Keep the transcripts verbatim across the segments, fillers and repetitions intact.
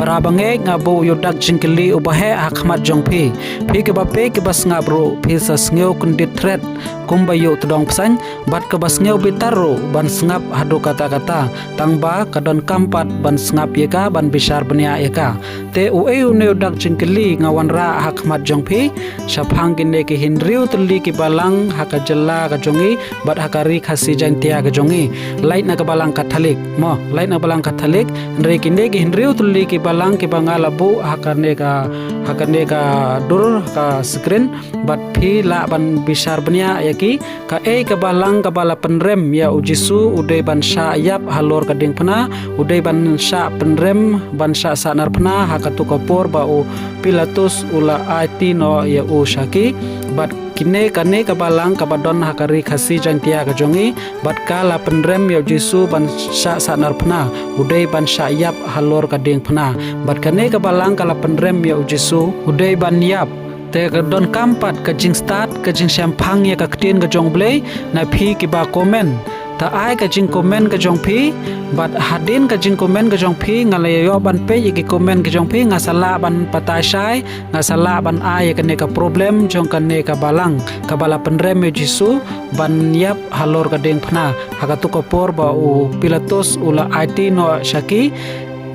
Para bangeit, nga buh ïa u dak jingkylli uba heh ha khmat jong phi. Phi kiba peit kiba sngap ruh, phi sa sngew kyndit thret kumba ïa u tdong bsaiñ, bad kaba sngew bitar ruh ban sngap haduh katta katta, tangba ka donkam pat ban sngap ïa ka, ban bishar bniah ïa ka. Te uei une u dak jingkylli nga wanrah ha khmat jong phi? Shaphang kine ki hynriew tylli ki balang ha ka jylla ka jong ngi bad ha ka Ri Khasi Jaintia ka jong ngi. Lait na ka balang Katholik, mo, lait na ka balang Katholik, hynrei kine ki hynriew tylli ki balang kiba nga la buh ha kane ka, ha kane ka dur, ha ka screen, bad phi lah ban bishar bniah ïa ki. Kaei ka balang kaba la pynrem ïa u Jisu, u dei ban shah ïap halor ka diengphna, u dei ban shah pynrem, ban shah sahnarphna ha katu ka por ba u Pilatus u la aiti noh ïa u sha ki. Bad kine, kane ka balang kaba don ha ka Ri Khasi Jaintia ka jong ngi, bad ka la pynrem ïa u Jisu ban shah sahnarphna, u dei ban shah ïap halor ka diengphna. Bad kane ka balang ka la pynrem ïa u Jisu, u dei ban ïap. Te ka donkam pat ka jingstad, ka jingshemphang ïa ka ktien ka jong U Blei na phi kiba comment. Ta ai ka jingcomment ka jong phi, bad hadien ka jingcomment ka jong phi, nga la ïoh ban peit ïa ki comment ka jong phi, nga sa lah ban batai shai, nga sa lah ban ai ïa kane ka problem jong kane ka balang kaba la pynrem ïa u Jisu ban ïap halor ka diengphna ha katu ka por ba u Pilatus u la aiti noh sha ki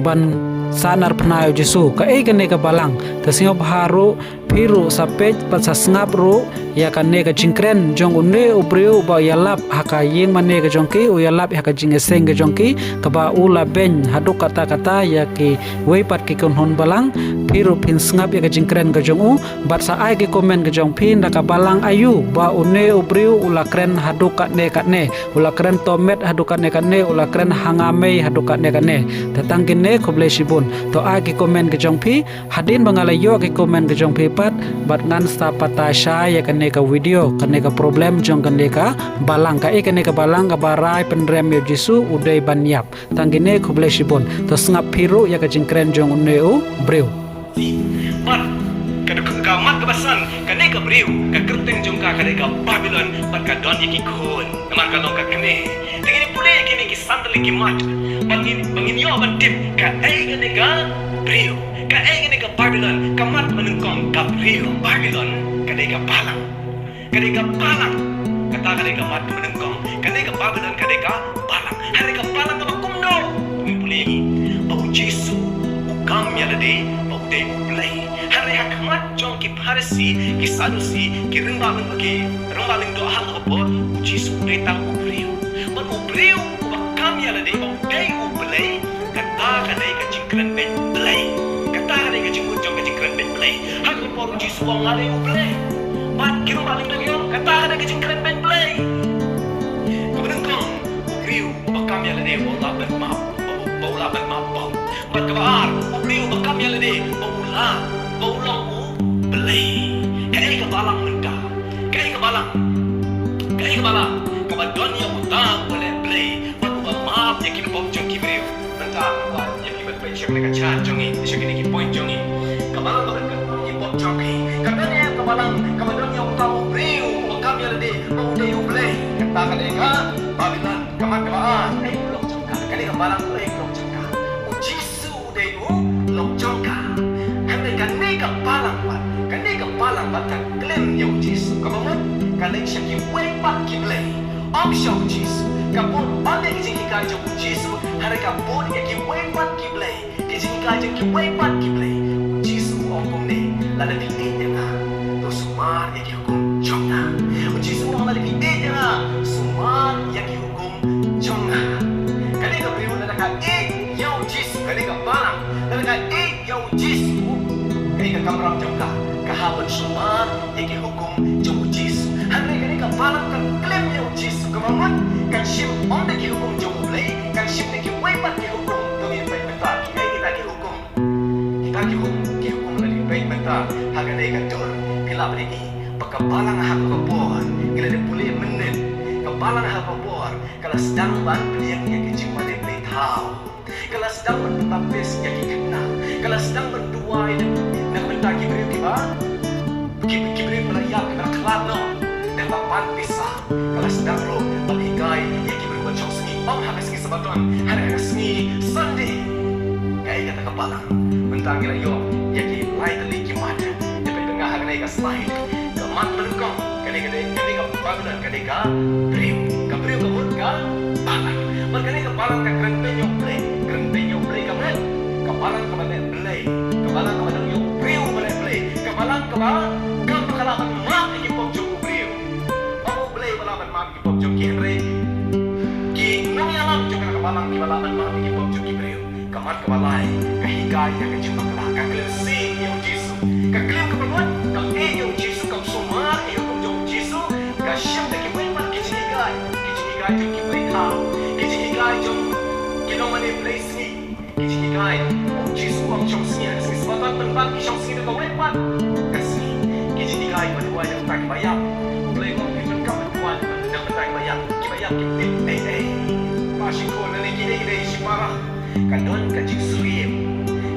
ban sahnarphna ïa u Jisu. Kaei kane ka balang? Te sngewbha ruh, phi ruh sa peit bad sa sngap ruh ïa kane ka jingkren jong une u briew ba u ïalap ha ka ïing mane ka jong ki, u ïalap ha ka jingïaseng ka jong ki, kaba u la beiñ haduh katta katta ïa kiwei pat ki kynhun balang. Phi ruh phin sngap ïa ka jingkren ka jong u, bad sa ai ki comment ka jong phi, na ka balang aïu ba une u briew u la kren haduh katne katne, u la kren tohmet haduh katne katne, u la kren hanga mei haduh katne katne. Te tang kine, khublei shibun. To ai ki comment ka jong phi. Hadien ba nga la ïoh ki comment ka jong phi pat, bad ngan sa batai shai ïa kane ka video, kane ka problem jong kane ka balang, kaei kane ka balang kaba rai pynrem ïa u Jisu u dei ban ïap. Tang kine, khublei shibun. To sngap phi ruh ïa ka jingkren jong une u briew. Bad ka dkhot, ka mat kaba san, kane ka briew, ka kyrteng jong ka ka dei ka Babilon, bad ka don ïa ki khun. Namar ka long ka kmie. Te ngin pule ïa kine ki san tylli ki mat ba ngin, ba ngin ïoh ban tip kaei kane ka briew, kaei kane ka Babilon. Ka mat ba nyngkong, ka briew, Babilon ka dei ka balang. Ka dei ka balang. Kata ka dei ka mat ba nyngkong. Kane ka Babilon ka dei ka balang. Hynrei ka balang kaba kumno? Ngin pule ïa ngi ba u Jisu u kam ïa lade ba u dei U Blei. Hynrei ha khmat jong ki Pharisi, ki Sadusi, ki rangbah lyng, ki rangbah lyngdoh ha kata ka por, u Jisu u dei tang u briew. Bad u briew uba kam ïa lade ba u dei U Blei, kata ka dei ka jingkren beiñ Blei. Kata ka dei ka jingmut jong ka jingkren beiñ Blei. Ha kata ka por u Jisu u ong nga dei U Blei. Bad ki rangbah lyngdoh ki ong kata ka dei ka jingkren beiñ Blei. Kaba nyngkong, u briew uba kam ïa lade ba u lah ban map, ba u, ba u lah ban map bor. Bad kaba ar, u briew uba kam ïa lade ba u lah, ba u long U Blei. Kaei ka balang mynta? Kaei ka balang? Kaei ka balang? Kaba don ïa uta uba leh Blei bad uba map ïa ki pop jong ki briew. Mynta, ïa ki ban peit sha kane ka chart jong ngi, sha kine ki point jong ngi. Ka balang ba don ïa ki pop jong ki. Ka don ïa ka balang kaba don ïa uta u briew uba kam ïa lade ba u dei U Blei. Kata ka dei ka Babilon. Ka mat kaba ar, ka dei u lok jong ka. Ka dei ka balang, ka dei u lok jong ka. U Jisu u dei u lok jong ka. Hynrei kane ka balang pat, kane ka balang pat ka klim ïa u Jisu. Kaba mut, ka leit sha kiwei pat ki blei. Ym sha u Jisu. Ka bud ym ïa ki jinghikai jong u Jisu, hynrei ka bud ïa kiwei pat ki blei. Ki jinghikai jong kiwei pat ki blei. U Jisu u ong kumne, lada phi ïeit ïa nga, to sumar ïa ki hukum jong nga. U Jisu u ong lada phi ïeit ïa nga, sumar ïa ki hukum jong nga. Kane ka briew lada ka ïeit ïa u Jisu, kane ka balang lada ka ïeit ïa u Jisu, kaei ka kamram jong ka? Ka hap ban sumar ïa ki hukum jong u Jisu. Hynrei kane ka balang kan klim ïa u Jisu, kaba mut kan shim ym da ki hukum jong U Blei, kan shim da kiwei pat ki hukum. To ngin peit mynta kiei kita ki hukum. Kita ki hukum, ki hukum lada phi peit mynta ha kane ka dur, phi lah ban ïohi ba ka balang ha ka por, ngi la dep pule mynnin, ka balang ha ka por ka la sdang ban pdiang ïa ki jingmane blei thaw. Ka la sdang ban pynbaptis ïa ki khynnah. Ka la sdang ban duwai na ka bynta ki briew kiba, ki, ki briew kiba la ïap, kiba la khlad noh, da kaba pan pisa. Ka la sdang ruh ban hikai ïa ki briew ban shong sngi, ym ha ka sngi Sabaton, hynrei ha ka sngi Sunday. Kaei kata ka Balang. Mynta ngi la ïoh ïa ki lai tylli ki mat. Te peit nga ha kane ka slide. Ka mat ba nyngkong, kane, kane, kane ka Babilon, kane ka briew. Ka briew ka mut ka balang. Bad kane ka balang ka kren beiñ ïa U Blei. Kren beiñ ïa U Blei ka mut ka balang kaba leh blei. Ka balang kaba dang ïoh briew ba leh blei. Ka balang kaba kam ba ka lah ban map ïa ki pop jong u briew. Ba U Blei ba lah ban map ïa ki pop jong ki, hynrei ki nongïalam jong kane ka balang kiba lah ban map ïa ki pop jong ki briew. Ka mat kaba lai ka hikai ïa ka jingbakla, ka klim sih ïa U Jisu. Ka klim kaba mut, ka ïeit ïa U Jisu, ka sumar ïa ka hukum jong U Jisu, ka shim da kiwei pat ki jinghikai, ki jinghikai jong ki blei thaw, ki jinghikai jong ki nongmane blei sngi, ki jinghikai. U Jisu u ong shong sngi, ha ka sngi Sabaton pynban ki shong sngi da kawei pat ka sngi. Ki jinghikai ban duwai na ka bynta kiba ïap. U Blei u ong phin donkam ban duwai na ka bynta kiba ïap. Kiba ïap kim tip ei ei. Ba shikor, lane ki dei, ki dei shipara. Ka don ka jingsyriem.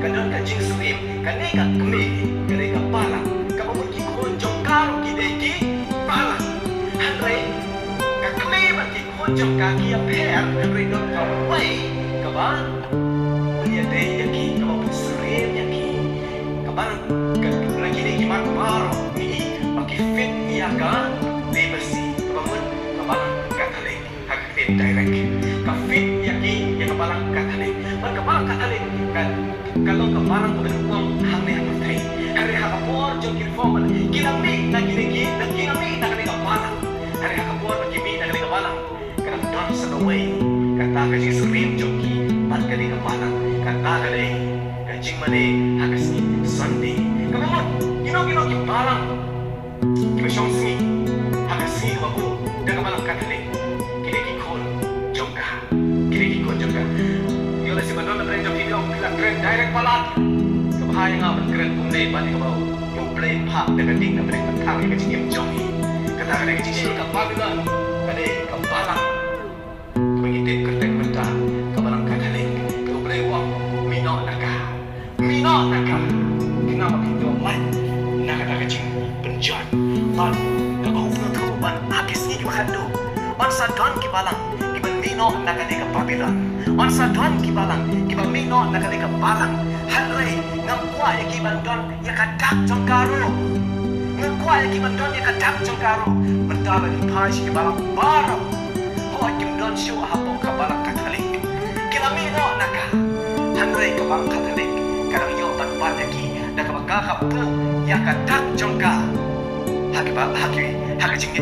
Ka don ka jingsyriem. Kane ka kmie, kane ka balang, kaba mut ki khun jong ka ruh ki dei ki balang. Hynrei ka kmie bad ki khun jong ka ki ïapher, hynrei don kawei kaba ïadei ïa ki, kaba pynsyriem ïa ki. Kaba, ka, na kine ki mat baroh ngi i ba ki fit ïa ka papacy, kaba mut ka balang Katholik. Ha ka ktien direct, ka fit ïa ki ïa ka balang Katholik. Bad ka balang Katholik ka, ka long ka balang kaba nyngkong hangne ha pyrthei. Hynrei ha ka por jong ki Reformer, ki la mih na kine ki, na, ki la mih na kane ka balang. Hynrei ha ka por ba ki mih na kane ka balang, ka dang don sa kawei kata ka jingsyriem jong ki bad kane ka balang. Kata ka dei ka jingmane ha ka sngi Sunday. Kaba mut kino kino ki balang kiba shong sngi ha ka sngi kaba buh da ka balang Katholik, ki dei ki khun jong ka. Ki dei ki khun jong ka. Ïoh lehse ba don na pdeng jong phi ki ong phi la kren direct palat. Kaba bha ïa nga ban kren kumne bad ïa kaba U Blei un phah da ka ding na pdeng ka thar ïa ka jingim jong ngi. Kata ka dei ka jingshitom ka Babilon, ka dei ka balang kaba ngi tip kyrteng mynta, ka balang Katholik. Ka U Blei u ong, mih noh na ka. Mih noh na ka. Khnang ba phin ïoh lait na kata ka jingpynjoin. Bad kaba hok ngi tip ban ha ki sngi kiba khatduh, yn sa don ki balang kiban mih noh na kane ka Babilon. Yn sa don ki balang kiban mih noh na kane ka balang. Hynrei ngam kwah ïa ki ban don ïa ka dak jong ka ruh. Ngam kwah ïa ki ban don ïa ka dak jong ka ruh. Mynta la dei phai sha ki balang baroh. Hooid, kim don shuh hapoh ka balang Katholik. Ki la mih noh na ka. Hynrei ka balang Katholik ka dang ïoh ban bat ïa ki da kaba ka, ka buh ïa ka dak jong ka ha ki ba, ha ki, ha ka jing